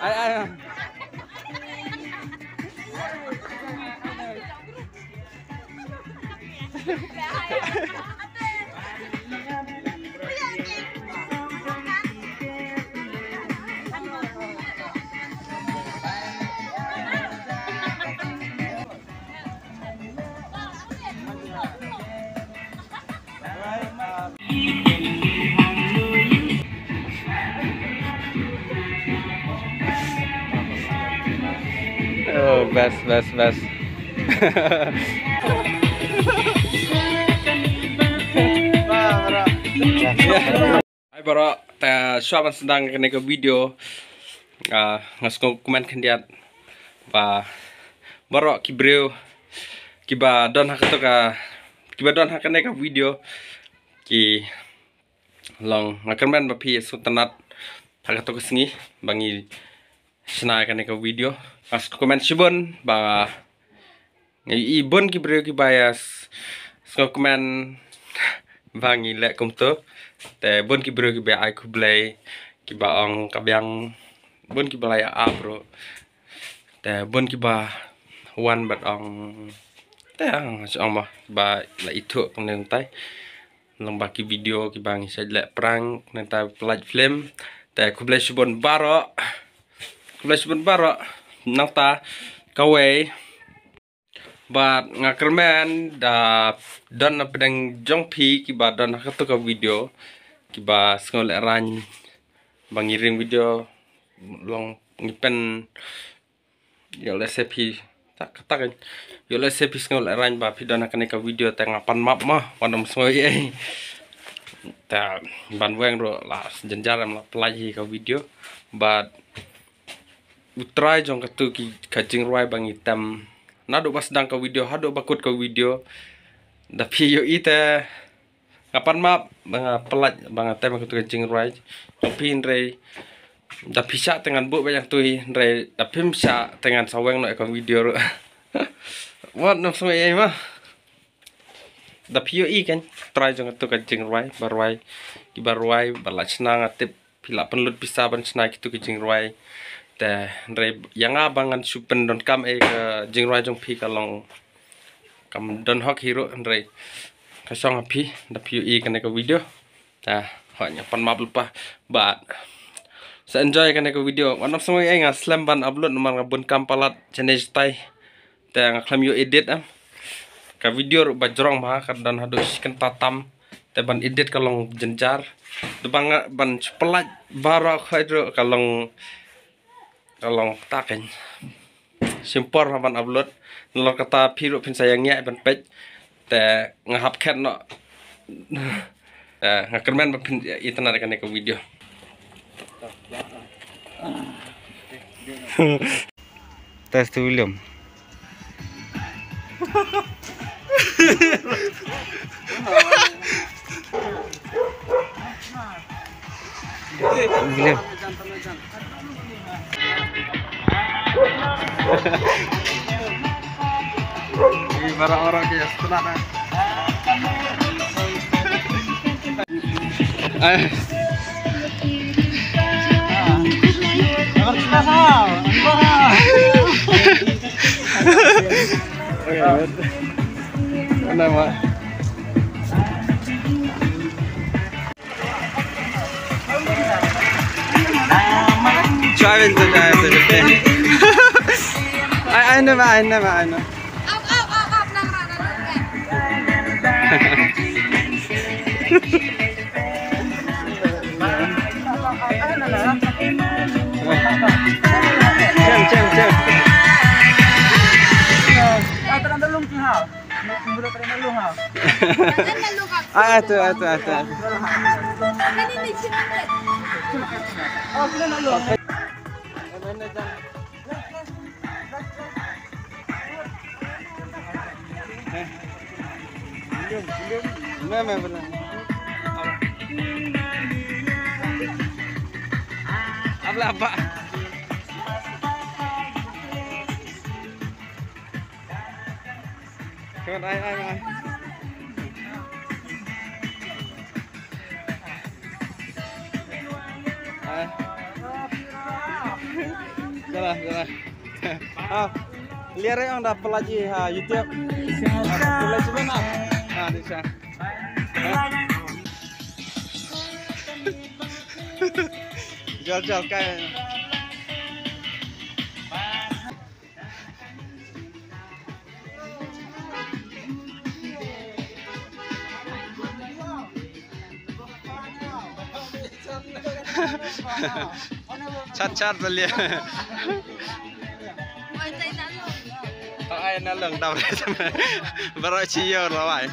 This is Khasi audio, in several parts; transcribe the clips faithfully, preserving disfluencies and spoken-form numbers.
Ai, ai. Oh, best, best, best. Hai baroh, te shuwa ban sdang kane ka video, ah, nga sngewkmen khyndiat ba baroh ki briew kiba don ha kato ka, kiba don ha kane ka video ki long, nga kyrmen ba phi sngewtynnat ha kato ka sngi ba ngi shna kane ka video. Nga sngewkmen shibun ba ngi i bun ki briew kiba ïa s-, sngewkmen ba ngi leh kumto. Te bun ki briew kiba ai khublei, kiba ong ka biang, bun kiba la ïa ap ruh. Te bun kiba wan bad ong, te nga shu ong ba, ba la ithuh kumne kumtai. Long ba ki video kiba ngi shait leh prank, nangta pyllait film. Te khublei shibun baroh. Khublei shibun baroh. Nangta kawei. Bad nga kyrmen da don na pdeng jong phi kiba don ha kato ka video. Kiba sngew lehraiñ ba ngi ring video long ngi pyn Ïoh lehse phi, tak, tak, ïoh lehse phi sngew lehraiñ ba phi don ha kane ka video te nga pan map mo, wat nym sngew ei ei. Te ban weng ruh la jynjar em la pyllait hi ka video. Bad u trai jong katu ki, ka jingrwai ba ngi tem naduh ba sdang ka video haduh ba kut ka video. Da phi ïohi te nga pan map ba nga pyllait ba nga tem ïa katu ka jingrwai jong phi, hynrei da phi shah te ngan buh beit ïa katu hi, hynrei da phim shah te ngan sa weng noh ïa ka video ruh. Wat nym sngew ei ei mo. Da phi ïohi kan, trai jong katu ka jingrwai, ba rwai, kiba rwai ba la shna, nga tip phi la pynlut pisa ban shna ïa kitu ki jingrwai. Te hynrei ïa nga ba ngan shu pyndonkam ei ka jingrwai jong phi ka long kam don hok hi ruh, hynrei ka shong ha phi, da phi ïohi kane ka video. Te hooid nga pan map lypa bad sa enjoy kane ka video. Wat nym sngew ei ei, nga slem ban upload namar nga bun kam palat jane jtai. Te nga khlem ïoh edit em. Ka video ruh ba jrong bha, ka don haduh shi kynta tam. Te ban edit ka long jynjar. Te ba nga ban shu pyllait baroh khoit ruh ka long, ka long ta kan. Shim por bha ban upload. Nalor kata phi ruh phin sa ïa ngiah ban peit. Te nga hap khet noh. Eh, nga kyrmen ba phin itynnad ïa kane ka video. Test William. William. Ini barang orang dia setelah dah. Ay. Ano, ma? Driving to drive to Japan. I, I never, I never, I know. Cem, cem, cem. Ah, ito, ito, ito. Me, me, bala. Abla, abba. Come on, ai, ai, ai. Ai. Jalan, jalan. Ah, liar ong da pelaji ha YouTube. Pelaji mana? Ah, di sana. Jal, jal, kai. Chat chat balik. Ai na long dau. Baru ciyo lawai.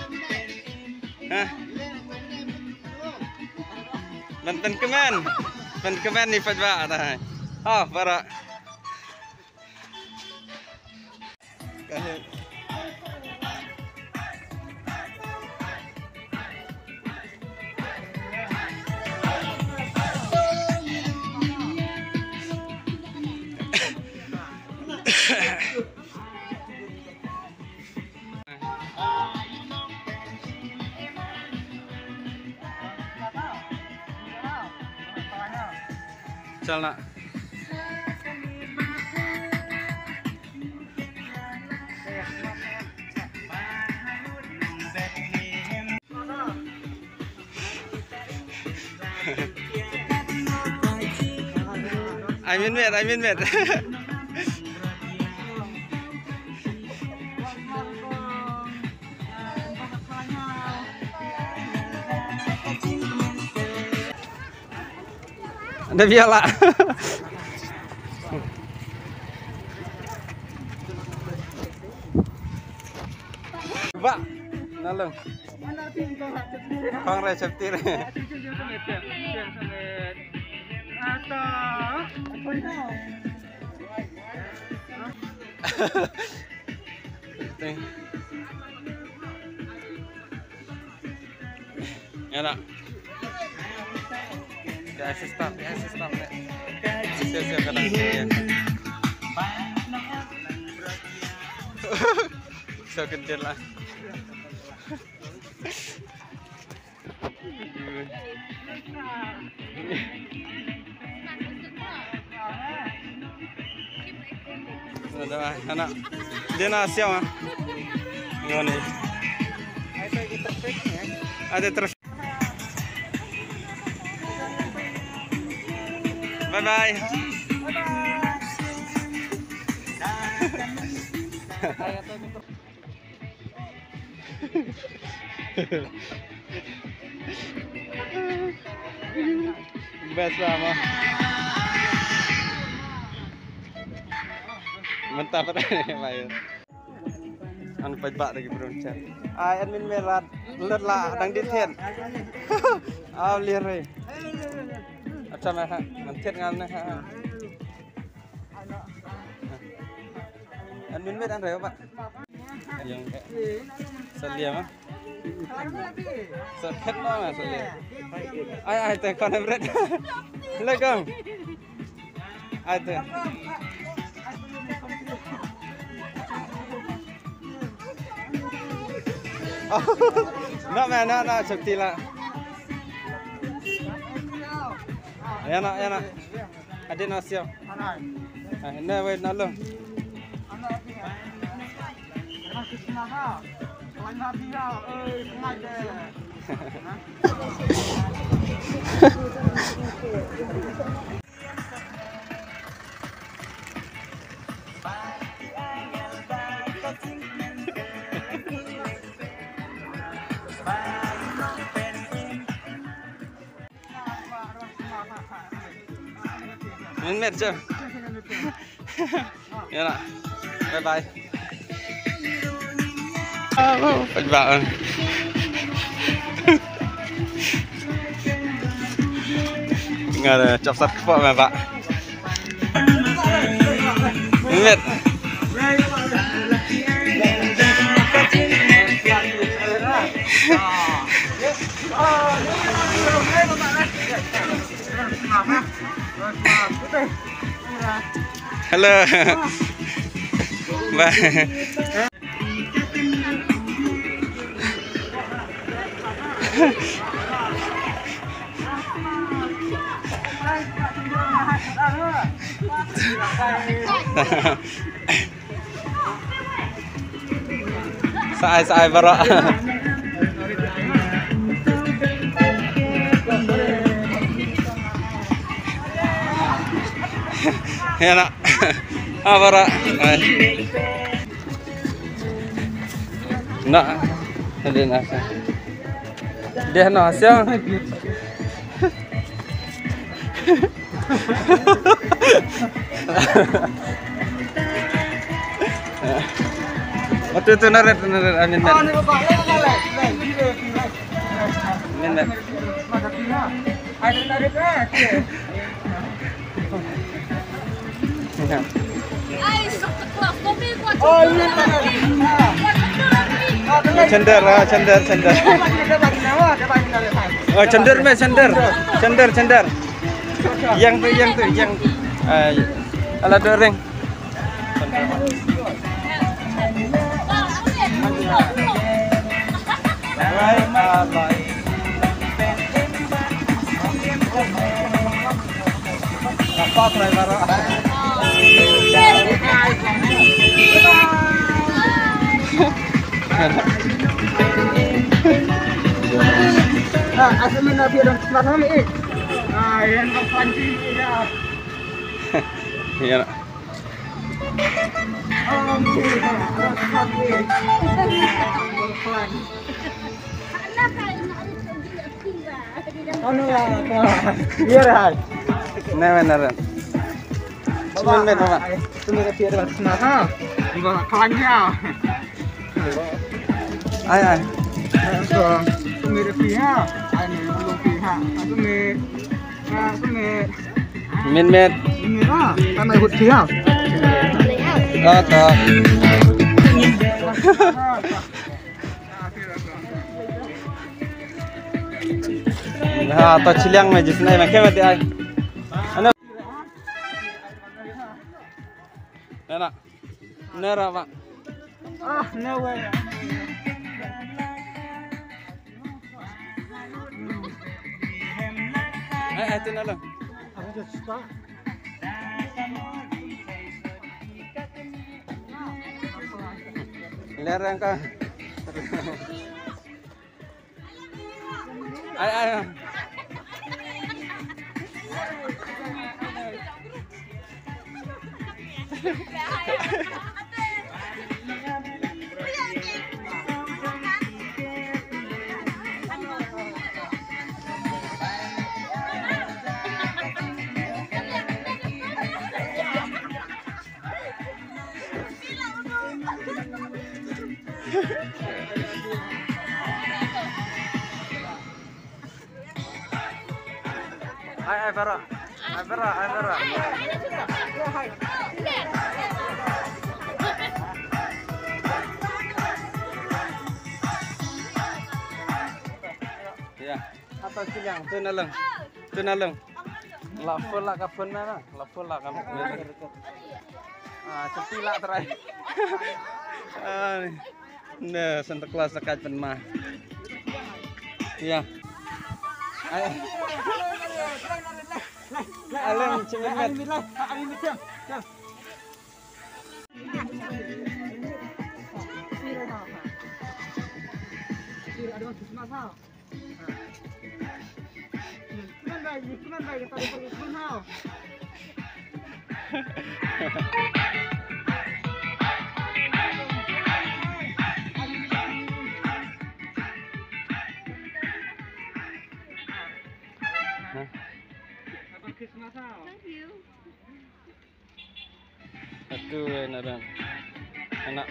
Hah? Ban pen kemen. Pen kemen ni pat ba dah. Oh, baru. Chal na. Ai min met, ai min met. Ada biar lah. Ba, nalung. Kong re safety re. Thank you. Ïa na. Ïa, assist tam, ïa, assist tam, ïa. Siap, siap, kata. Ïa. Siap, kentir lah. Ada anak. Dia nak siap ah. Gimana? Ada traffic. Bye bye. Best lah mo. Mynta pat ni, mai. An peit ba da ki briew chat. Ai, admin Merat, lut la dang dih thied. Aw, liar re. Acha me ha, ngan thied ngan ne ha. Admin Merat an re ba. Yang ka. Sa liam ah. Sa khet no ma sa liam. Ai, ai, te khon em ret. Le kong. Ai te. No ma, no, no, chok ti la. Ïa na, ïa na. Ade na siam. Ai, na wei na lo. Min met je. Ïa na. Bye bye. Oh, bye bye. Nga da chop sat kpo me ba. Min met. Hello. Bye. Sa ai, sa ai baroh. Ïa na. Ah, baroh. Ai. Na. Hadin asa. Deh na asa. Waktu tu naret, naret, amin, amin. Amin, amin. Cender, ah, cender, cender. Oh, cender me, cender. Cender, cender. Yang tu, yang tu, yang. Ah, ala dua ring. Ah, asal mana dia orang semangat ni, eh? Ah, yang kau pancing dia. Ya. Anu lah, anu lah. Iya, Ran. Nah, benar, Ran. Cuman, Ran, Ran. Itu mereka biar Ran semua, ha? Enggak, kelanjang. Ai, ai. Itu mereka pihak. Ai, ini belum pihak. Itu mereka. Min met. Min met ah. Kan ai hut sia. Ta ta. Ha, to chiliang me jisnai me khe me ti ai. Ana. Nana. Nara ba. Ah, no way. Eh, eh, tu nalo. Lereng ka. Ai, ai. Ai, ai, bara. Ai, bara, ai, bara. Ya. Atau silang, tu nalang. Tu nalang. La phone la ka phone na, la phone la ka phone. Ah, sepi la terai. Ah, ne Santa Claus la ka phone ma. Ya. Ai. Alang cemen. Thank you. Atu, eh, na dang. Anak.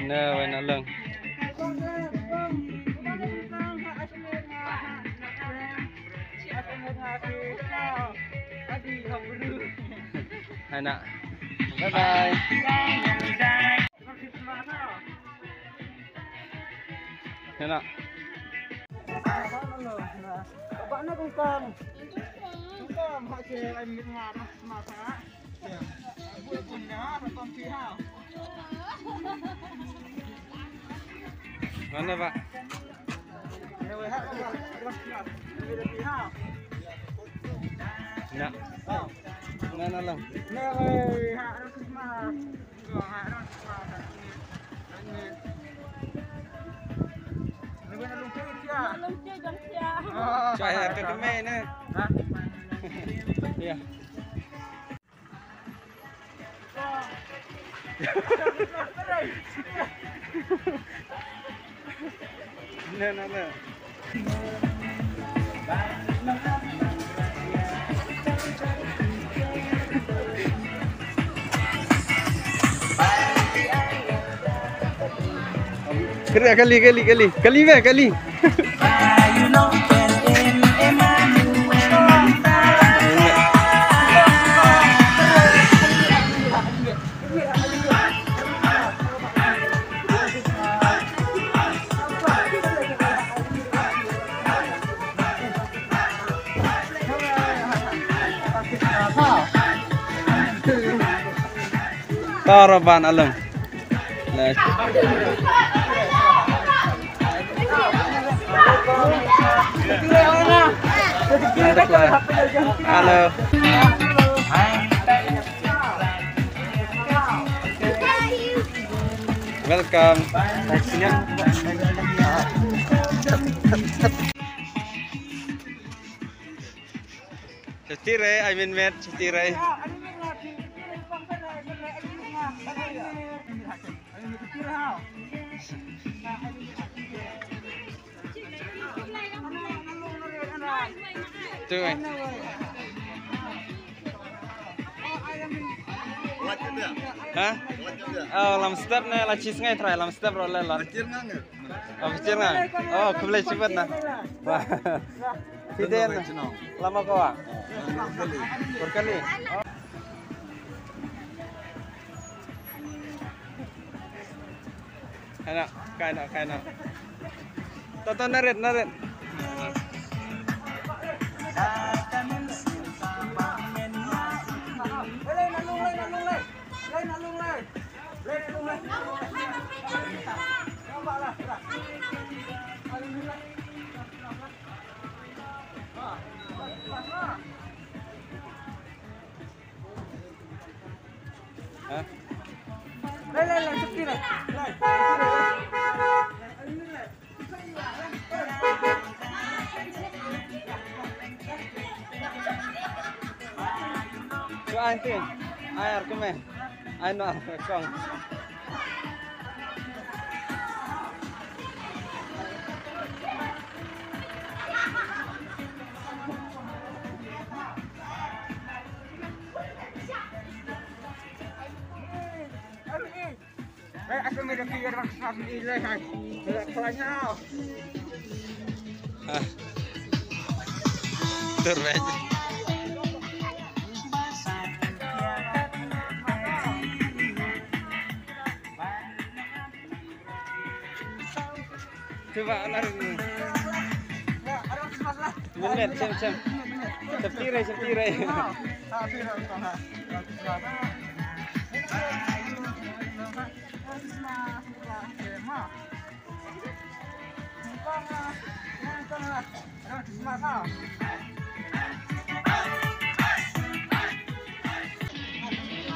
Ne, wei na leng. Hai na. Bye bye. Hena. Mana, Pak? Na. Na, na lang. Chai ha ka kmie na. Ha? Ya. Na, na, na. Kali, kali, kali, kali. Kali, me, kali. Tara ban along. Hello. Welcome. Safety re, I mean, met, safety re. Tu, eh. Ha? Oh, lam step ne, la cheese ngai try, lam step ro le la. Oh, picture nga. Oh, khublei shibun na. Wah. Siden. Lama ko wa. Berkali. Anak, kai nak, kai nak. Tonton narit, narit. Chuan tin, ai ar kemeh, ai no ar kong. Cuba, anak. Minit, cem, cem. Septirai, septirai.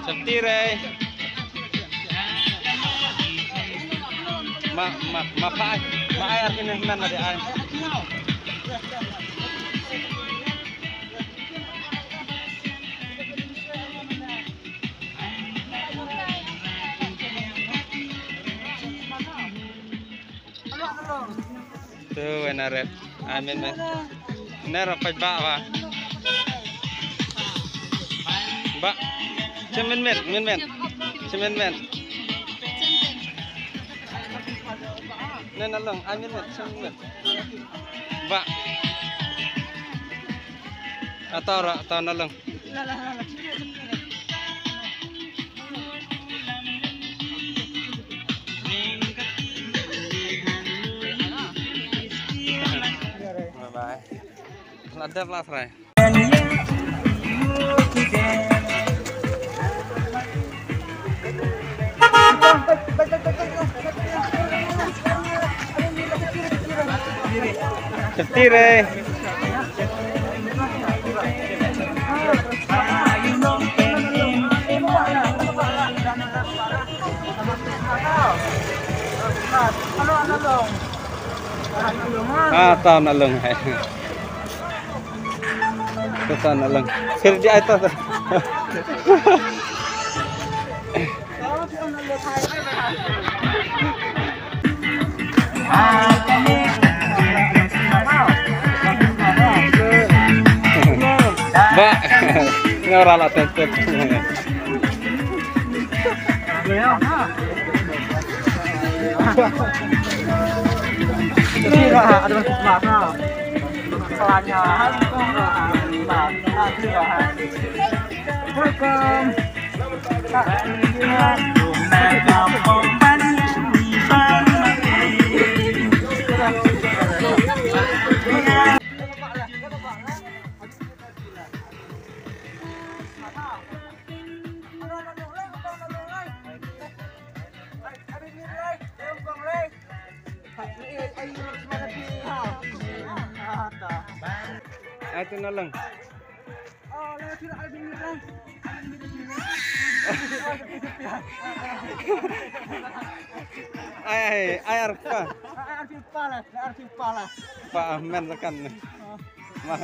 Septirai. Ma, ma, ma, pa, ma, ai, arkin, man, ada, ai. Tu, wena ret. Amin, men. Nera pai ba, ba. Ba. Cemen, men, men, men. Cemen, men. Nen along, amin, men, cemen, men. Ba. Atau ra, atau nalong. La, la, la, la. Safety re. La dep la srai. Safety re. Ah, tao na lung hai. Tao na lung. Sir di ai tao. Ba, ngora la tep tep. Welcome. Ai tu na lang. Ai, ai, ai, arfa. Pa Ahmed Zakan. Ma.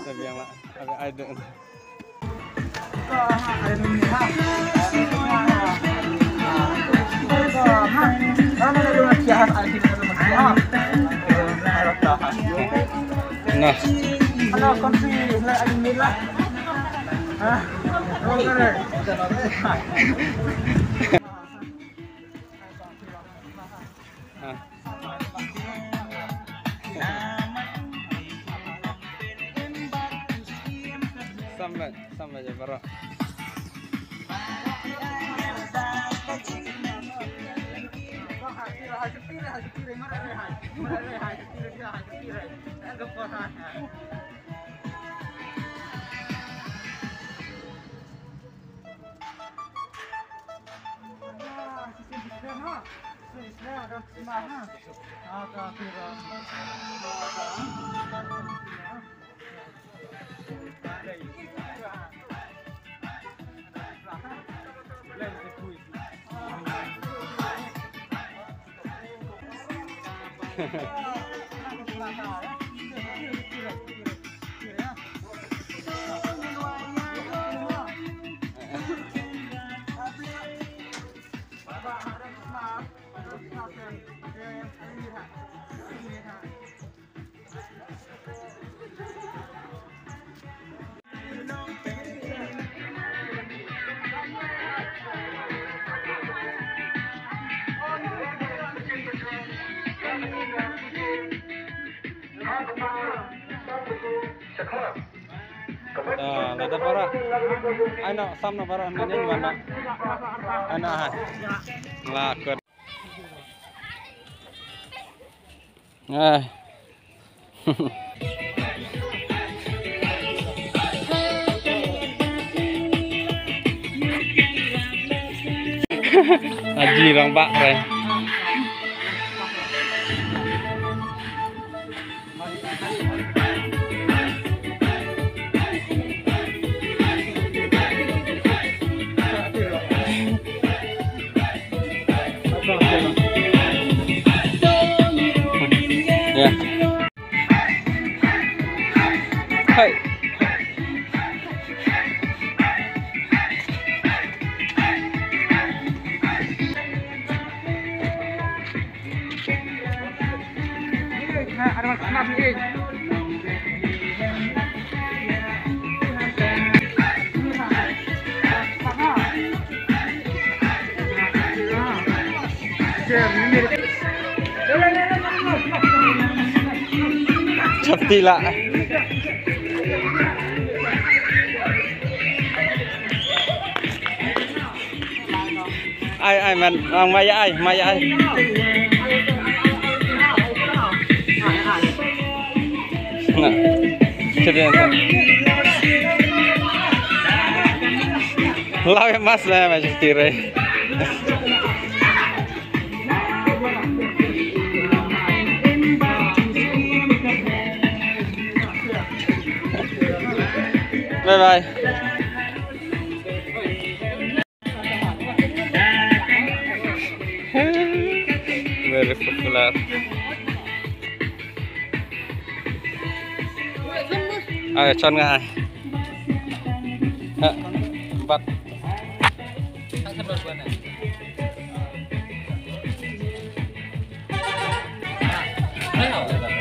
Sabiang lah. Ai, ai, dek. Nah. Ah. Sampai, sampai je baroh. Ah, lada para. Ai no, sam no para, mane ni mana. Ai no, hai. La kut. Ai. Aji rang bak re. Ya. Hai. Chapti la. Ai, ai, man, ang maya ai, maya ai. Nah. Lawe mas lah mas kira. Bye bye. Very popular. Ai, chon nga ai. Ha, bat.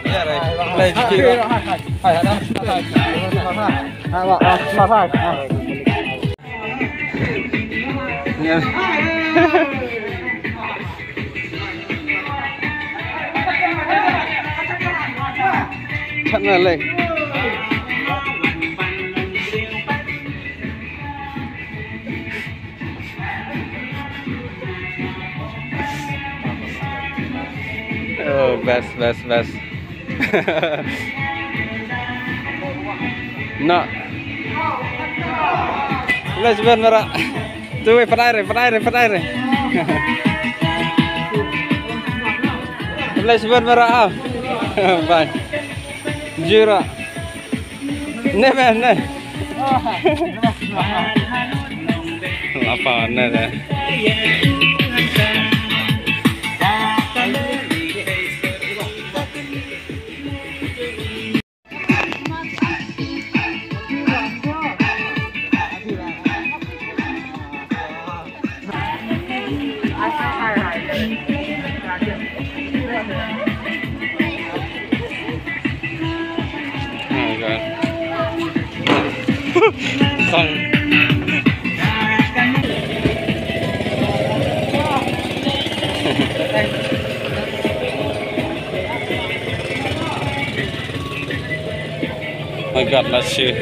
Ya, right. Play sikit. Hai, hai, hai. Hai, hai, hai. Oh, best, best, best. Na. Let's burn mara. Tu wei, padai re, padai re, padai re. Let's burn mara. Ah. Bye. Jura. Ne, ne, ne. Apa ne de. My God, let's see.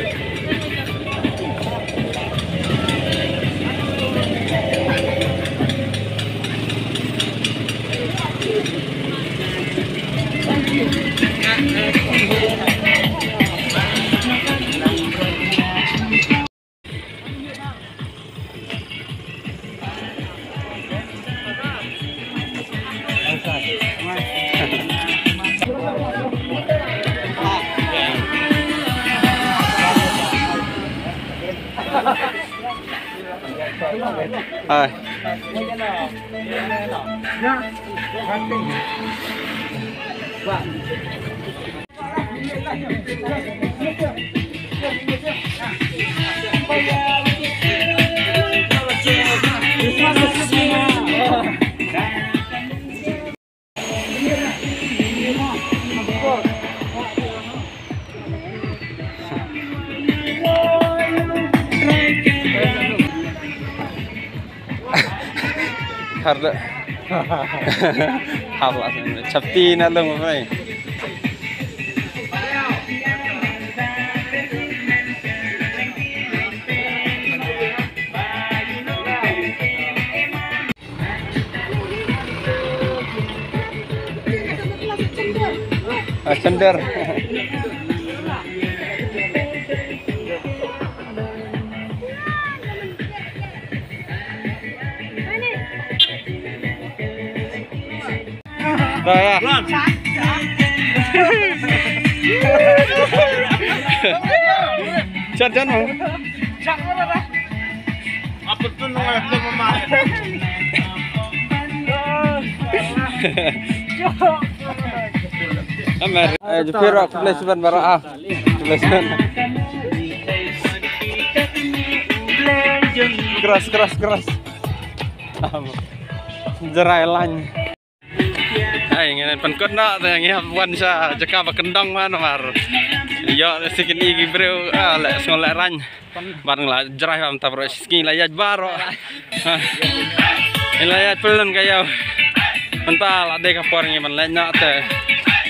Hai. Har da. Har la sen. Chapti na lung mai. Ah, cender. Dah, ya. Chan, chan, Bang. Apa tu nong aku mama? Amer, eh, jepir aku boleh sebentar bara ah. Boleh sebentar. Keras, keras, keras. Jerai lain. Ai, ngan pynkut noh te ngi hap wan sha jaka ba kyndong ma namar. Ïoh shisien ki briew, ah, leh sngewlehrain. Bad ngi la jrai bam ta baroh shisien la ïaid baroh. Ah. Ngi la ïaid pylon ka ïew. Mynta la dei ka por ngi ban leit noh te.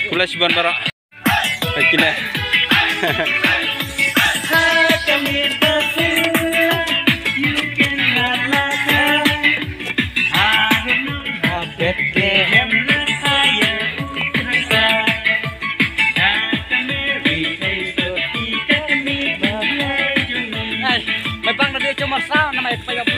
Khublei shibun baroh. Kine. Kpa ïa